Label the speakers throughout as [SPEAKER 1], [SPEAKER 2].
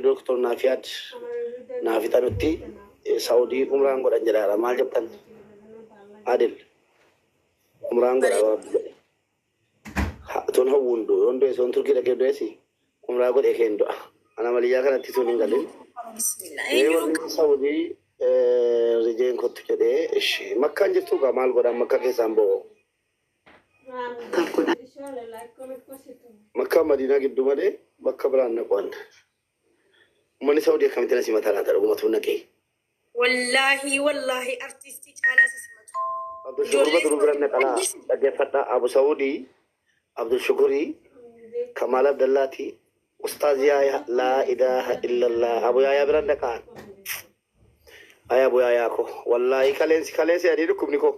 [SPEAKER 1] Doktor Naafiyaad naa fixanutti Saudii umraan godhan jedhaara. Maal jettan? Adil umraan godha yoo Rabbi jedhe. Tun hawwuun du'u yoon du'e soon Turkii dhaqee du'esi umraa godhee keen du'a. Ana maliyyaa kanatti tun hin galin.
[SPEAKER 2] Bismillah.
[SPEAKER 1] Mee
[SPEAKER 2] Eenyu
[SPEAKER 1] warri Saudii rijeen kottu jedhee ishi makkaan jirtuu gaa maal godhaan makka keessaan bo'oo. Makkaa Madiinaa gidduu malee bakka biraan naqu an. Uummanni Saudii akkamitti na simataa laata dhugumatu naqee.
[SPEAKER 2] Wallaahi wallaahi artistii caalaa si simatu.
[SPEAKER 1] Abdul Shukur
[SPEAKER 2] Ijoollee
[SPEAKER 1] Badruu bira naqalaa dhaggeeffadhaa. Abu Saudii, Abdul Shukurii, Kamaal Abdallaati, Ustaaz Yaaya, laa ilaaha illallah. Abu Yaayaa bira naqaan. Ay Abu Yaayaa ko. Wallaahi kaleensi kaleensi adii dhukkubni ko.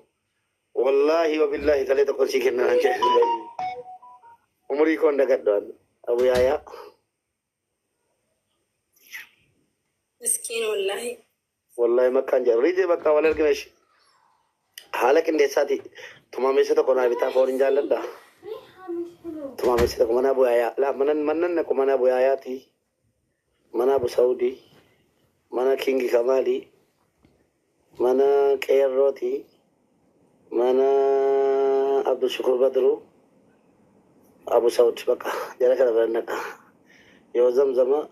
[SPEAKER 1] Wallaahi wabillahi kalee tokko sii kenna naan jedhe. Umurii koon dagadhu an. Abu Yaayaa.
[SPEAKER 2] Miskiin wallaahi.
[SPEAKER 1] Wallaahi makkaan jedha. Riijee bakka wal argina ishee. Haala qindeessaati. Tumaameessa tokko naa bitaa foon hin jaalladha. Tumaameessa tokko mana Abu Yaayaa. Laa manan manan naqu mana Abu Yaayaati. Mana Abu Saudii. Mana Kingi Kamaalii. Mana Qeerrooti. Mana Abdul Shukur Badruu. Abu Saud bakka jara kana bira naqa. Yoo zamzama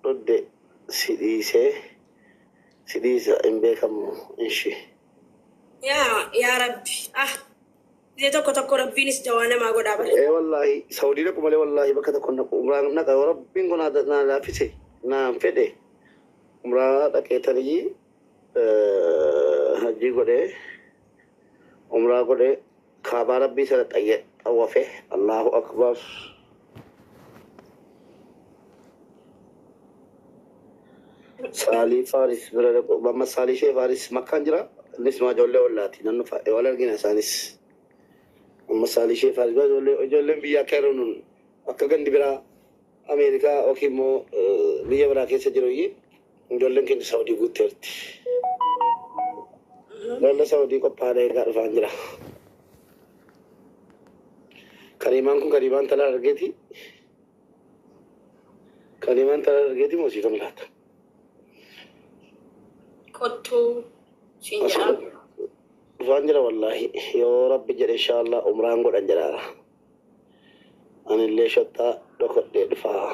[SPEAKER 1] dhudde si dhiisee si dhiisa hin beekamu inshi.
[SPEAKER 2] Yaa yaa Rabbi ah gisee tokko tokko Rabbiinis dawaa namaa godhaa bara.
[SPEAKER 1] Ee wallaahi Saudii dhaqu malee wallaahi bakka tokko hin dhaqu umraan naqa yoo rabbiin kun naa laaffise naan fedhe umraa dhaqee tarii hajjii godhee umraa godhee kaabaa rabbii sana xayye xawwafe Allahu akbar. Saalii Faaris bira dhaqu Mamma Saalii ishee Faaris makkaan jira innis maa ijoollee ollaati nan dhufa wal argina isaanis Mamma Saalii ishee Faaris bira ijoollee ijoolleen biyya akka yeroo nun akka gandi biraa Ameerikaa yookiin immoo biyya biraa keessa jiru iyyee ijoolleen keenya Saudii guutteerti. Ijoollee Saudii qophaa'anii eegaa dhufaan jira. Kariimaan kun kariimaan talaa argeeti. Kariimaan talaa argeeti moo siifam laata?
[SPEAKER 2] Kottuu siin jedhaa.
[SPEAKER 1] Dhufaan jira wallaahi yoo rabbi jedhe inshaallah umraan godhan jedhaara. Anillee shoxxaa dhokodhee dhufaa.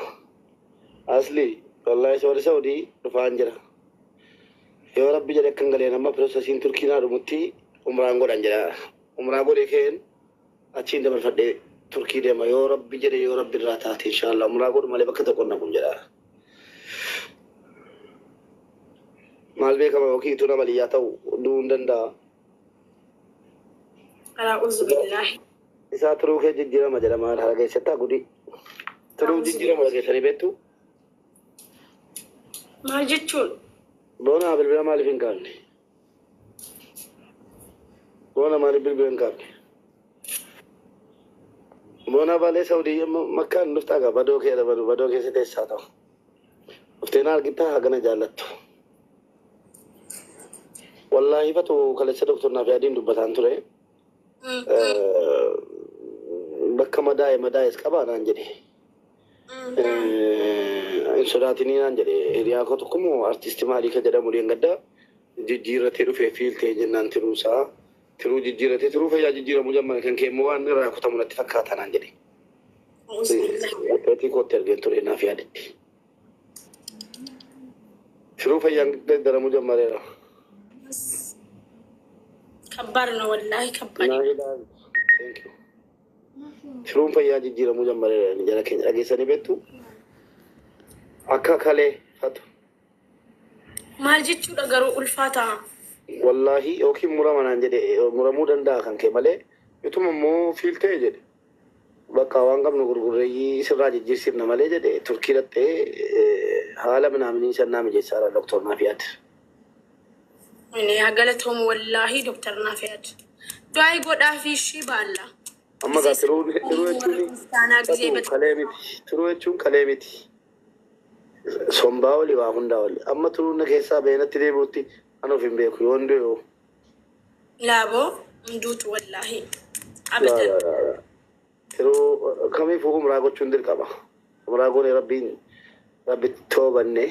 [SPEAKER 1] Asli wallaahi warri Saudii dhufaan jira. Yoo rabbi jedhe akkan galeen amma processiin Turkii naa dhumutti umraan godhan jedhaara. Umraa godhee keen achiin dabarfadhee Turkii deema yoo rabbi jedhe yoo rabbi irraa taate inshaallah umraa godhu malee bakka tokko hin dhaqu jedhaara. Maal beekama yookiin utuu nama liyyaa ta'u du'uu hin danda'a.
[SPEAKER 2] A'uuzu billaahi.
[SPEAKER 1] Isaa turuu kee jijjiirama jedhama haala keessattaa gudii. Turuu jijjiirama dhageessanii beektu.
[SPEAKER 2] Maal jechuun?
[SPEAKER 1] Boonaa bilbila maaliif hin kaafne? Boona maaliif bilbila hin kaafne? Boonaa baalee Saudii makkaan dhuftaa gaa badoo kee dhabadu badoo keessa teessaa ta'u. Dhuftee na argitaa hagana jaallattu. Wallaahi fatu kaleessa doktor naaf yaadiin dubbataan ture. Bakka madaa'e madaa'es qabaa naan jedhe. Hin sodaatinii naan jedhe. Hiriyaa koo tokko immoo artisti maalii ka jedhamu dheengadda jijjiirratee dhufee fiiltee jennaan tiruusaa tiruu jijjiirratee tiruu fayyaa jijjiiramuu jammane kan kee immoo waan irraa kutamu natti fakkaata naan jedhe. Qopheetii kootti argeen ture naaf yaaditti. Tiruu fayyaan geeddaramuu jammareera.
[SPEAKER 2] Kabbaar ነው wallaahi kabbaar.
[SPEAKER 1] Naa ilaali. Thank you. Tiruun fayyaa jijjiiramuu jammareera inni jara keenya dhageessanii beektu. Akka kalee fatu.
[SPEAKER 2] Maal jechuudha garuu ulfaata.
[SPEAKER 1] Wallaahi yookiin murama naan jedhe muramuu danda'a kan kee malee ituma immoo fiiltee jedhe. Bakka waan qabnu gurgurreeyyii sirraa jijjiirsifna malee jedhe Turkii dhattee haala minaaminii sannaa mijeessaadha Doktor Naafiyaad.
[SPEAKER 2] Inni haa galatoomu wallaahi Doktar Naafiyaad. Du'aa godhaa fi ishii baalla.
[SPEAKER 1] Amma gaa tiruu tiruu jechuun
[SPEAKER 2] Kiristaanaa gisee
[SPEAKER 1] fatu kalee miti. Tiruu jechuun kalee miti. Sombaa oli waa hundaa oli. Amma tiruun na keessaa bahee natti deebi'utti an of hin beeku yoon du'e hoo.
[SPEAKER 2] Laaboo hunduutu wallaahi.
[SPEAKER 1] Laa
[SPEAKER 2] Abadan.
[SPEAKER 1] laa laa laa. Tiruu kamiifuu umraa gochuun dirqama. Umraa goonee rabbiin Rabbitti toobanne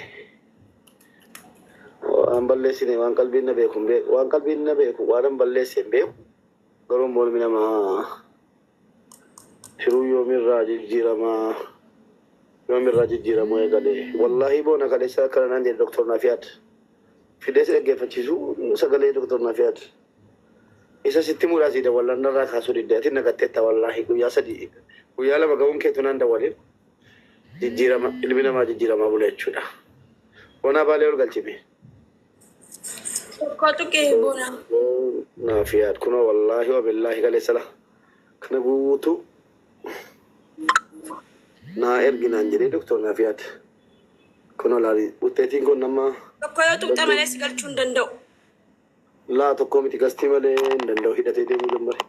[SPEAKER 1] waan balleessine, waan qalbiin na beeku hin beeku, waan qalbiin na beeku waan hin balleesse hin beeku. Garuu immoo ilmi namaa tiruu yoomirraa jijjiiramaa, yoomirraa jijjiiramuu eegale? Wallaahi boona, kaleessa akkana naan jedhe Doktor Nafiyaad. Fidee si dhaggeeffachiisu sagalee Doktor Nafiyaad. Isa sitti mudhaa dawwallaan narraa kaasuu didde. Ati nagatteetta. Wallaahi guyyaa 3, guyyaa 2 ga'uun keetu naan dawwaleen. Jijjiirama, ilmi namaa jijjiiramaa bula jechuudha. Boonaa baalee ol galchime.
[SPEAKER 2] Tokko tuqee boona.
[SPEAKER 1] Nafiyaad kunoo, wallaahi wabillaahi, kaleessa la kana guutuu naa erginaan jedhee Doktor Nafiyaad. Kunoo laali, wuxeetiin kun nama
[SPEAKER 2] Tokko yoo tuqxe malee si galchuu hin danda'u.
[SPEAKER 1] Laa, tokko miti, gastii malee hin danda'u, hidhatee deemuu jambare.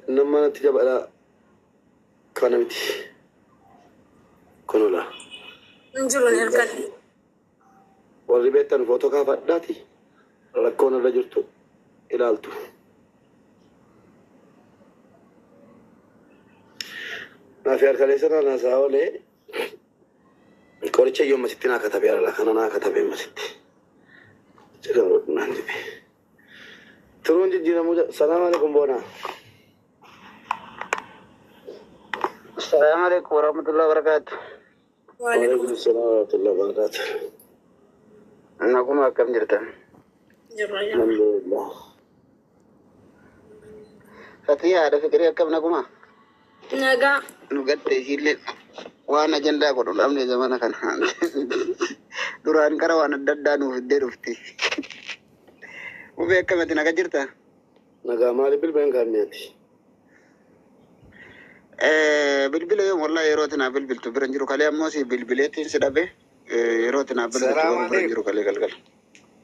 [SPEAKER 1] Nama natti jabaadha kana miti. Kunoo laa.
[SPEAKER 2] Hin jiru, hin ergan.
[SPEAKER 1] Warri beektan footoo kaafadhaati rakkoon irra jirtu ilaaltu. Naaf kaleessa naan haasaa oolee, qoricha iyyuu ammasitti naa katabee ala kana naa katabee ammasitti. Jedhamu naan jedhe. Turuun jijjiiramuu. Salaam alaikum, boonaa.
[SPEAKER 3] Assalamu alaikum warahmatullahi wabarakatuh.
[SPEAKER 2] Waalaikum
[SPEAKER 1] Waalaikum salaam warahmatullahi wabarakatuh.
[SPEAKER 3] Naguma, akkam jirtan?
[SPEAKER 2] Jirra jirra.
[SPEAKER 1] Alhamdulillah.
[SPEAKER 3] Fatii, haadha fikirii, akkam, naguma?
[SPEAKER 2] Nagaa.
[SPEAKER 3] Nu gatte isiillee waan ajandaa godhu dhabne zamana kana. Duraan kara waan adda addaa nuuf fiddee dhufti. Ubee, akkamati, naga jirta?
[SPEAKER 1] Nagaa. Maaliif bilbilan kaafneeti?
[SPEAKER 3] Bilbila yoom? Wallahi yeroo ati naa bilbiltu bira hin jiru. Kalee ammoo si bilbileettiin si dhabe. Yeroo ati naa bilbiltu
[SPEAKER 4] Salaam
[SPEAKER 3] garuu bira hin
[SPEAKER 4] alaikum.
[SPEAKER 3] jiru kalee galgala.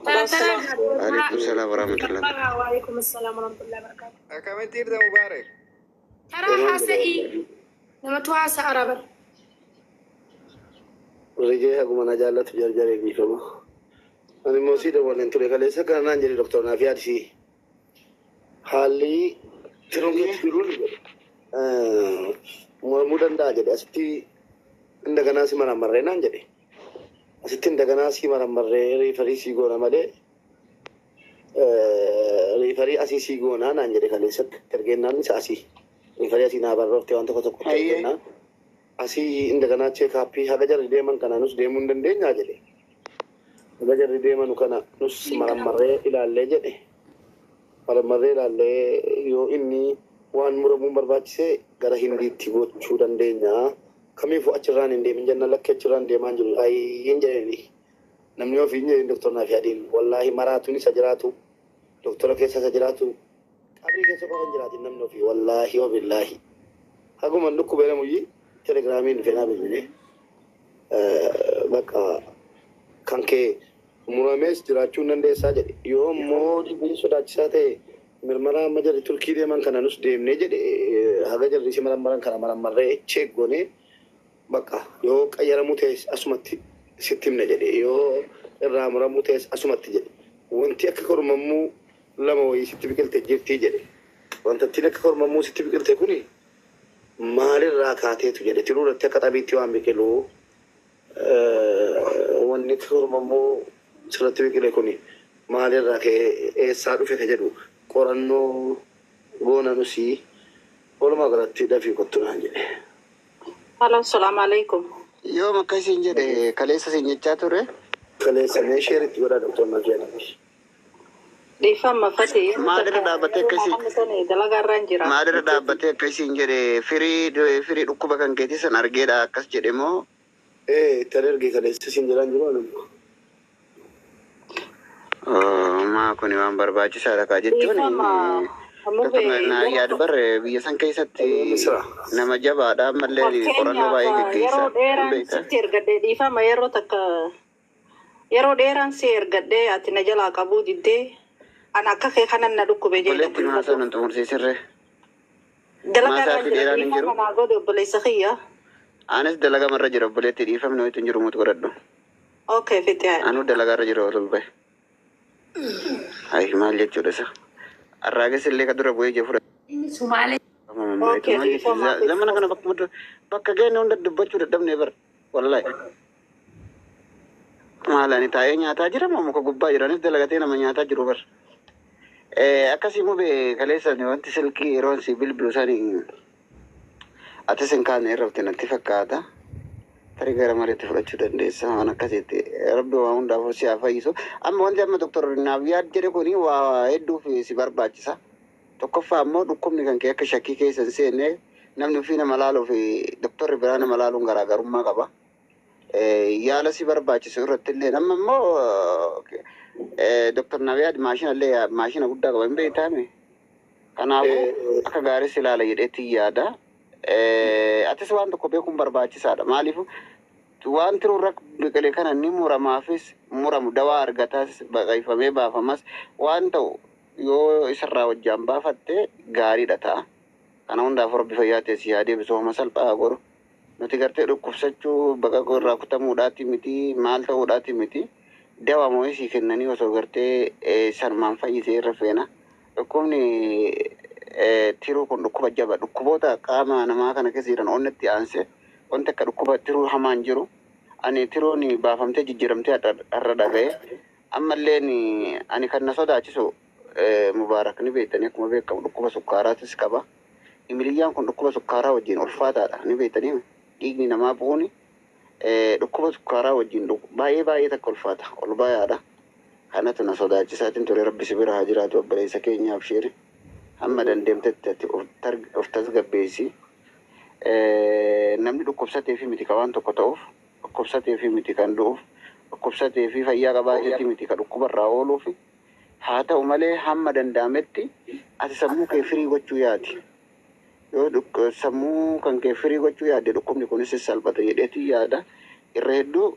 [SPEAKER 2] Tara tara.
[SPEAKER 3] Waalaikum salaam warahmatullahi.
[SPEAKER 2] Waalaikum salaam warahmatullahi wabarakatuh.
[SPEAKER 4] Akkamitti jirta, Mubaarak?
[SPEAKER 2] Taraa haasa'ii. Namatu haasa'a rabar.
[SPEAKER 1] Rijee haguma na jaallatu jarjaree dhiifama. Ani immoo sii dawwaleen ture kaleessa. Kana naan jedhe Doktor Naafiyaad sii. Haalli tiruun keessa jiruun mormuu danda'a jedhe. Asitti indaganaa si marammarree naan jedhe. Asitti indaganaa si marammarree refer sii goona malee refer asii sii goonaa naan jedhe. Kaleessatti ergeennaan isa asii refer asii naa barroofte waan tokko tokko ergeennaan asii indaganaa checkup haga jarri deeman kana nus deemuu hin dandeenyaa jedhe. Haga jarri deemanu kana nus marammarree ilaallee jedhe. Marammarree ilaallee yoo inni waan muramuun barbaachise gara Hindiitti gochuu dandeenya. Kamiifuu achirraan hin deemin jenna, lakki, achirraan deemaa hin jiru. Ayyin jedheni. Namni ofii hin jedhin Doktor Naafiyaadiin. Wallaahi maraatuun isa jiraatu. Doktora keessa isa jiraatu. Qabrii keessa qofa hin jiraatin namni ofii. Wallaahi wabillaahi. Haguma dhukkubee namuyyi telegiraamiin feenaa bilbilee. Bakka kan kee muramees jiraachuu hin dandeessaa jedhe. Yoo immoo dhibeen sodaachisaa ta'e, mirmara amma jarri Turkii deeman kana nus deemnee jedhe, haga jarri si marammaran kana marammarree check goonee, bakka yoo qayyaramuu ta'es asumatti sitti himna jedhe, yoo irraa muramuu ta'es asumatti jedhe. Wanti akka kormammuu lama wayii sitti biqilte jirtii jedhe. Wanta ittiin akka kormammuu sitti biqilte kuni maalirraa kaateetu jedhe. Tiruu irratti akka xabiitti waan biqilu, wanni akka kormammuu sirratti biqile kuni maalirraa ka'ee, eessaa dhufe ka jedhu qorannoo goona nusii, walumaa galatti dafii kottu naan jedhe.
[SPEAKER 5] Hello, salam alaikum.
[SPEAKER 3] Yoom akka isin jedhe? Kaleessa isin jechaa ture.
[SPEAKER 1] Kaleessa mee share itti godhaa Doktor Nafiyaadhaaf.
[SPEAKER 5] Dhiifama, Fati.
[SPEAKER 3] Maalirra dhaabbattee akkasii?
[SPEAKER 5] Dalagaa irra hin jira.
[SPEAKER 3] Maalirra dhaabbattee akkasiin jedhe? Firii dhukkuba kan keetii san argeedha akkas jedhe moo?
[SPEAKER 1] Ee, itti erge kaleessa siin jedhaan jiru anuma.
[SPEAKER 3] Maa kuni waan barbaachisaadha kaa jechuun.
[SPEAKER 5] Dhiifama.
[SPEAKER 3] Mubee yaad barre biyya san keessatti
[SPEAKER 1] Misira.
[SPEAKER 3] nama jabaadha, ammallee qorannoo baay'ee
[SPEAKER 5] Fakkeenyaaf
[SPEAKER 3] geggeessa.
[SPEAKER 5] yeroo dheeraan
[SPEAKER 3] Beektaa?
[SPEAKER 5] sitti ergadhee, dhiifama, yeroo takka yeroo dheeraan si ergadhee ati na jalaa qabuu diddee, ana akka kee kanan na dhukkube jee.
[SPEAKER 3] Obboleetti, maasaa nun xumursiisirre.
[SPEAKER 5] Dalagaa
[SPEAKER 3] Maasaa
[SPEAKER 5] irra
[SPEAKER 3] fi
[SPEAKER 5] jira.
[SPEAKER 3] dheeraan hin jiru.
[SPEAKER 5] Dhiifama naa godhe, obboleessa kiyya.
[SPEAKER 3] Anis dalagamarra jira, obboleetti, dhiifamni wayitu hin jiru, mutu godhadhu.
[SPEAKER 5] Okay, fixee.
[SPEAKER 3] Anuu dalagaarra jira ol bahe. Ay, maal jechuudha isa? Arraages illee ka dura bu'ee jiru fudhata.
[SPEAKER 6] Inni Sumaalee
[SPEAKER 5] Okay, dhiifama.
[SPEAKER 3] Zamana kana bakka bakka geenye hunda dubbachuu dadhabnee bara. Wallahi. Maal ani taa'ee nyaataa jira moo muka gubbaa jiranis dalagatee nama nyaataa jiru bar. Akkasii mubee kaleessa wanti silkii yeroon si bilbilu sani atis hin kaane irrafte natti fakkaata. Tarii gara mariitti fudhachuu dandeessa waan akkasiitti. Rabbi waa hundaafuu si haa fayyisu. Amma wanti amma Doktor Naabiyaat jedhe kuni waa hedduuf si barbaachisa. Tokkoffaa immoo dhukkubni kan kee akka shakkii keessa hin seenne, namni ofii nama laaluu fi doktorri biraa nama laaluun garaagarummaa qaba. Yaala si barbaachisu irratti illee amma immoo Doktor Naabiyaat maashina illee maashina guddaa qaba hin beektaame. Kanaafuu akka gaarii si ilaala jedheetti yaada. Atis waan tokko beekuun barbaachisaadha. Maaliif waan tiruu biqilee kana ni muramaafis muramu dawaa argataas baqaqfamee baafamas waan ta'u yoo isarraa wajjaan baafatte gaariidha ta'a. Kana hundaaf Rabbi fayyaa ta'e si haa deebisu, homa salphaa godhu. Nuti gartee dhukkubsachuu baqaquu irraa kutamuudhaati miti, maal ta'uudhaati miti. Dawaa moo isii kennanii osoo gartee sanumaan fayyisee irra feena. Dhukkubni tiruu kun dhukkuba jaba. Dhukkuboota qaama namaa kana keessa jiran onnatti aansee wanti akka dhukkuba tiruu hamaan jiru. Ani tiruun baafamtee jijjiiramtee har'a dhaga'e. Ammallee ani kan na sodaachisu, Mubaarak ni beektanii, akkuma beekamu dhukkuba sukkaaraatis qaba. Imiliyyaan kun dhukkuba sukkaaraa wajjin ulfaataadha ni beektanii, dhiigni namaa bu'uuni dhukkuba sukkaaraa wajjin baay'ee baay'ee takka ulfaata ol bayaadha. Kanatu na sodaachisaatiin ture. Rabbi si bira haa jiraatu, obboleessa keenyaaf sheeri. Hamma dandeemtetti ati of tasgabbeessi. Namni dhukkubsatee fi miti ka waan tokko ta'uuf, dhukkubsatee fi miti kan du'uuf, dhukkubsatee fi fayyaa qabaateeti miti ka dhukkubarraa ooluuf. Haa ta'u malee hamma danda'ametti ati sammuu kee firii gochuu yaadi. Yoo sammuu kan kee firii gochuu yaadde dhukkubni kunis salphata jedheeti yaada. Irra hedduu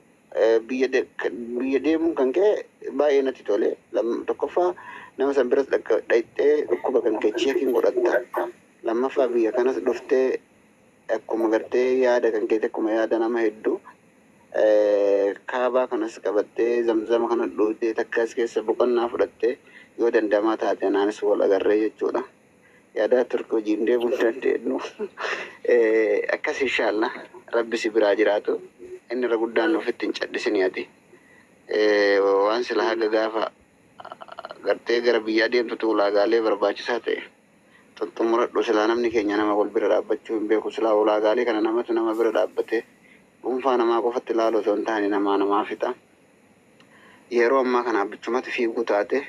[SPEAKER 3] biyya deemuun kan kee baay'ee natti tole. Tokkoffaa nama san biras dhaqxee dhukkuba kan kee checking godhatta. Lammaffaa biyya kanas dhuftee akkuma gartee yaada kan keeti, akkuma yaada nama hedduu kaabaa kanas qabattee Zamzama kana dhuftee takkas keessa boqonnaa fudhattee yoo dandamaa taate anaanis wal agarree jechuudha. Yaada Turkii hojiin deemuu hin dandeenyu. Akkas inshallah Rabbi si biraa jiraatu. Inni irra guddaan ofitti hin cadhisini ati. Waan sila haga gaafa gartee gara biyyaa deemtutu ulaagaalee barbaachisaa ta'e xumuradhu. Silaa namni keenya nama wal bira dhaabbachuu hin beeku. Silaa ulaagaalee kana namatu nama bira dhaabbatee dhuunfaa namaa qofatti ilaalu osoo hin taane namaa namaa fixa. Yeroo ammaa kana abbichumatti fiiguu taate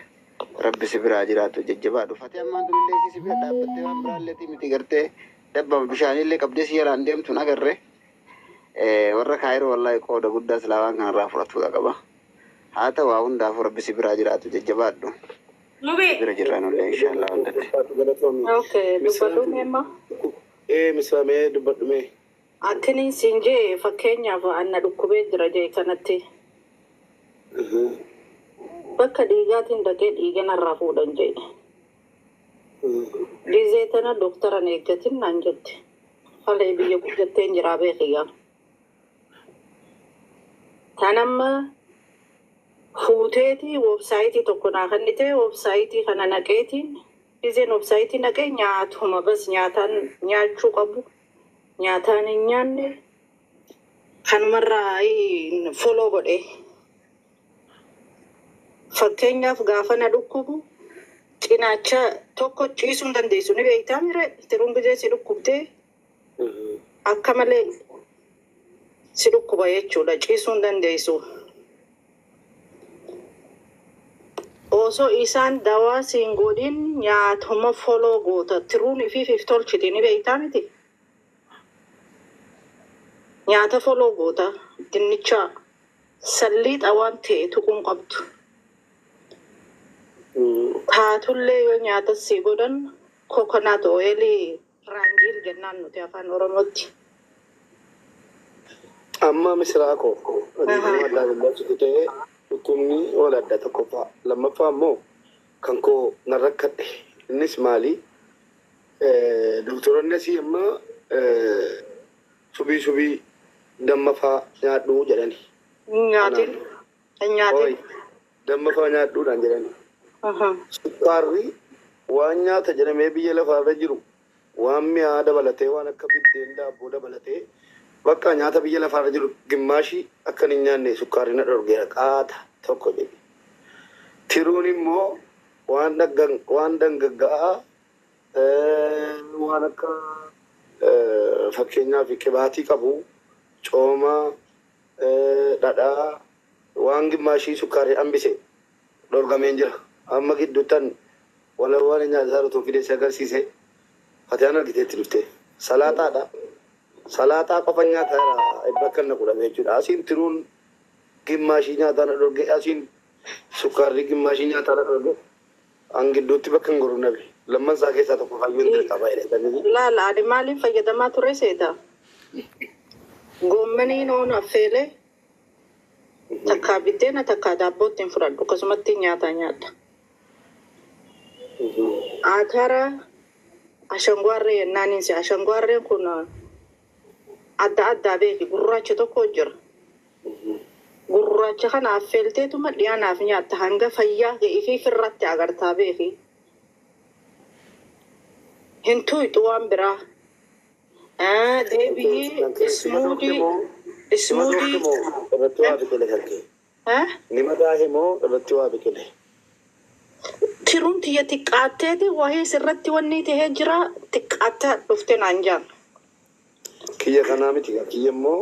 [SPEAKER 3] Rabbi si biraa jiraatu, jajjabaa dhufatee ammaan tunillee si bira dhaabbattee waan biraallee miti, gartee dabbama bishaanillee qabdee si jalaan deemtu hin agarre. Warra Kaayiroo wallaahi qooda guddaa silaa waan kanarraa fudhatuudha qaba. Haa ta'u, haa hundaafuu Rabbi si biraa jiraatu, jajjabaadhu.
[SPEAKER 2] Mubee.
[SPEAKER 3] Bira jirra nullee inshallah hundatti.
[SPEAKER 5] Okay, dubbadhu meemma.
[SPEAKER 1] Ee, misraamee dubbadhu mee.
[SPEAKER 5] Akkiniin siin jee, fakkeenyaaf anna dhukkubee jira jee kanatti bakka dhiigaatiin dhaqee dhiiga narraa fuudhan jee. Gizee tana dooktaran eeggatin naan jette. Halee biyya guddatteen jiraa beekiyaa. Tanamma fuuteeti website tokko naa kennite. Website kana naqeetiin gizeen website naqee nyaatuma bas nyaataan nyaachuu qabu nyaataan hin nyaanne kanumarraa follow godhe. Fakkeenyaaf gaafa na dhukkubu cinaacha tokko ciisuu hin dandeessu ni beektaa mire, tiruun gizee si dhukkubdee akka malee si dhukkuba jechuudha, ciisuu hin dandeessu. Osoo isaan dawaa siin godhin nyaatuma follow goota, tiruun ifiif tolchiti ni beektaa miti. Nyaata follow goota, dinnicha salliixa waan ta'e tuquun qabdu. Taatullee yoo nyaata si godhan coconut oil, raangiil jennaan nuti afaan Oromootti.
[SPEAKER 1] Amma misraa koo odeeffannoo addaa barbaachisu ta'e dhukkubni wal adda tokkoffaa. Lammaffaa immoo kan koo nan rakkadhe. Innis maali? Doktoroonni asii amma subii subii damma faa nyaadhu jedhani.
[SPEAKER 5] Nyaatin. Nyaatin.
[SPEAKER 1] Damma faa nyaadhuudhaan jedhani. Sukkaarri waan nyaata jedhamee biyya lafaarra jiru waan mi'aa dabalatee, waan akka biddeen daabboo dabalatee Bakka nyaata biyya lafaarra jiru gimmaashii akka hin nyaanne sukkaarri na dhorgeera qaata tokko jedhe. Tiruun immoo waan dhaggan waan dhangagga'aa waan akka fakkeenyaaf qibaatii qabu cooma, dhadhaa, waan gimmaashii sukkaarri hambise dhorgameen jira. Amma gidduuttan wala waan nyaata isaa utuu fidee si agarsiise Fatiyaan argiteetti dhufte. Salaaxaadha. Salaaxaa qofa nyaataa jira bakka inni godhame jechuudha. Asiin tiruun gimmaashii nyaataa na dhorge, asiin sukkaarri gimmaashii nyaataa na dhorge. An gidduutti bakka hin goru nabi. Lamman isaa keessaa tokko fayyuun dirqama jedhe.
[SPEAKER 5] Laala ani maaliin fayyadamaa ture seeta? Goommaniin oon affeelee takkaa biddeena takkaa daabbootti hin fudhadhu, akkasumatti nyaataa nyaadha. Atara ashangwaarree yennaaniin si ashangwaarreen kun adda addaa beeki, gurraacha tokko jira. Gurraacha kana affeelteetuma dhiyaanaaf nyaatta, hanga fayyaa ga'ii fi firratti agartaa beeki. Hin tuyxu waan biraa. Deebi'ii smoothie smoothie.
[SPEAKER 1] Irratti waa biqile kan kee. Ni madaa'e moo irratti waa biqile?
[SPEAKER 5] Tiruun tiyya xiqqaatteeti wahii sirratti wanni tahee jira, xiqqaattee dhufte naan jaan.
[SPEAKER 1] Kiyya kanaa miti, kiyya immoo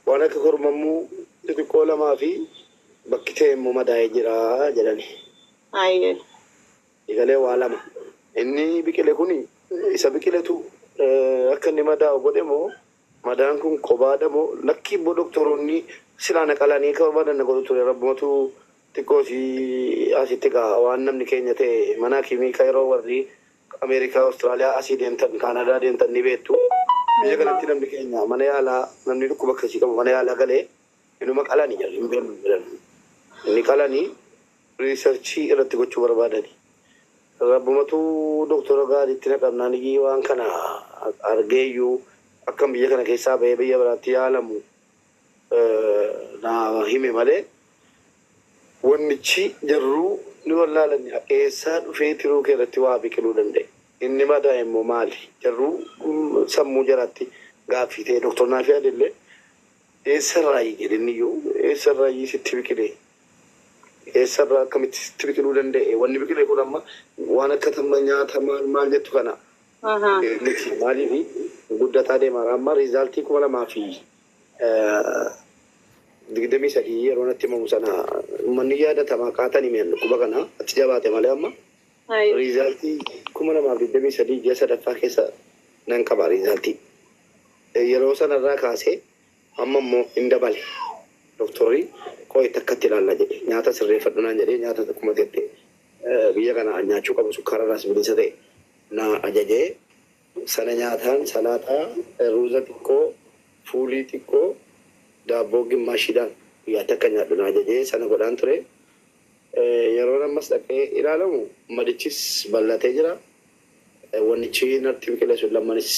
[SPEAKER 1] waan akka kormammuu xixiqqoo lamaa fi bakki ta'e immoo madaa'ee jira jedhani.
[SPEAKER 5] Ayyee.
[SPEAKER 1] Egalee waa lama. Inni biqile kuni isa biqiletu akka inni madaa'u godhe moo madaan kun kophaadha moo lakkii immoo doktoroonni silaa na qalanii akka barbaadan na godhu ture, rabbumatu xiqqoo si asitti gaa waan namni keenya ta'e mana hakimii yeroo warri Ameerikaa, Awustiraaliyaa asii deemtan, Kaanadaa deemtan ni beektu. Biyya kanatti namni keenya mana yaalaa, namni dhukkuba akkasii qabu mana yaalaa galee inuma qalanii jedhu, hin beeknu jedhan. Inni qalanii research irratti gochuu barbaadani. Rabbumatu doktora gaariitti na qabnaan waan kana argeeyyuu akkam biyya kana keessaa bahee biyya biraatti yaalamu na hime malee wannichi jarruu ni wallaalani eessaa dhufee tiruu kee irratti waa biqiluu danda'e. Inni madaa'e immoo maali? Jarruu sammuu jaraatti gaaffii ta'e. Doktor Naafii Adillee eessarraayi jedhiniyyuu, eessarraayi sitti biqile? Eessarraa akkamitti sitti biqiluu danda'e? Wanni biqile kun amma waan akka tamma nyaata maal maal jettu kana miti, maaliif guddataa deema? Amma result 2023 yeroo natti himamu sana uummanni yaadatama qaatanii mi'an dhukkuba kana achi jabaate malee amma result 2023 ji'a sadaffaa keessa nan qaba result. Yeroo sanarraa kaasee amma immoo hin dabale. Doktorri qo'i takkatti ilaalla jedhe, nyaata sirreeffadhu naan jedhee, nyaata akkuma jette biyya kana nyaachuu qabu sukkaararraas bilisa ta'e na ajajee, sana nyaataan salaaxaa, ruuza xiqqoo, fuulii xiqqoo, daabboo gimmaashiidhaan guyyaatti akka nyaadhu na ajajee, sana godhaan ture. Yeroon ammas dhaqee ilaalamu madichis bal'atee jira. Wannichi natti biqile sun lammanis